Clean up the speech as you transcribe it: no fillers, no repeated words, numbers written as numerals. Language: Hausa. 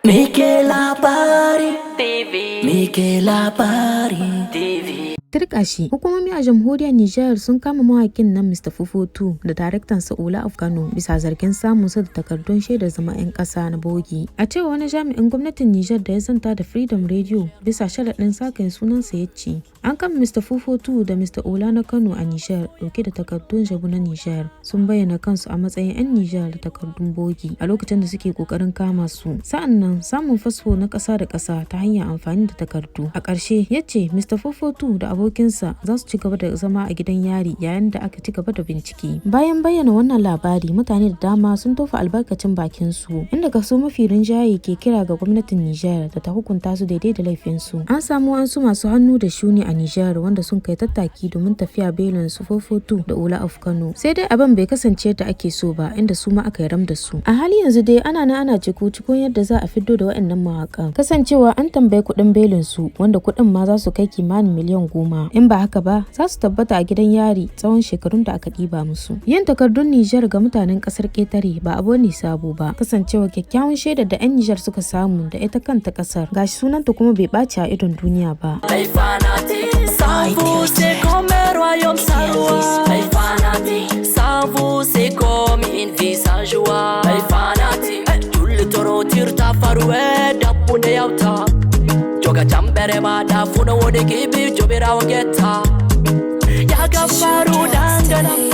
Mike Labari TV. Mike Labari TV. Tirƙashi, hukumomi a jamhuriyar Nijar sun kama mawaƙin nan Mr. 442 da daraktansa Ola of Kano bisa zargin samun su da takardun shaidar zama 'yan ƙasa na bogi. A cewar wani jami'in gwamnatin Nijar da ya zanta da Freedom Radio bisa sharaɗin sakaye sunansa, ya ce, an kama Mr. 442 da Mr. Ola na Kano a Nijar ɗauke da takardun jabu na Nijar. Sun bayyana kansu a matsayin 'yan Nijar da takardun bogi a lokacin da suke ƙoƙarin kama su. Sa'an nan samun fasfo na ƙasa da ƙasa ta hanyar amfani da takardu. A ƙarshe ya ce Mr. 442 da abokinsa za su ci gaba da zama a gidan yari yayin da aka ci gaba da bincike. Bayan bayyana wannan labari, mutane da dama sun tofa albarkacin bakin su, inda kaso mafi rinjaye ke kira ga gwamnatin Nijar da ta hukunta su daidai da laifinsu. An samu wasu masu hannu da shuni a Nijar wanda sun kai tattaki domin tafiya belin su 442 da Ola of Kano. Sai dai abin bai kasance yadda ake so ba, inda su ma aka yi ram da su. A hali yanzu dai ana nan ana ciku cikon yadda za a fiddo da waɗannan mawaƙan. Kasancewa an tambayi kuɗin belin su, wanda kuɗin ma za su kai kimanin miliyan 10. In ba haka ba, za su tabbata a gidan yari tsawon shekarun da aka ɗiba musu. Yin takardun Nijar ga mutanen ƙasar ƙetare ba abu ne sabo ba, kasancewa kyakkyawan shaidar da 'yan Nijar suka samu da ita kanta ƙasar. Gashi sunanta kuma bai ɓaci a idon duniya ba. Les fanatiques, sans vous c'est comme un royaume sans roi. Les fanatiques, sans vous c'est comme une vie sans joie. Les fanatiques, jullitorotirta faruwe dabbude yawta. Joga jambere maɗa funo woni gibi jomirawo getta. Yaga faru dangana.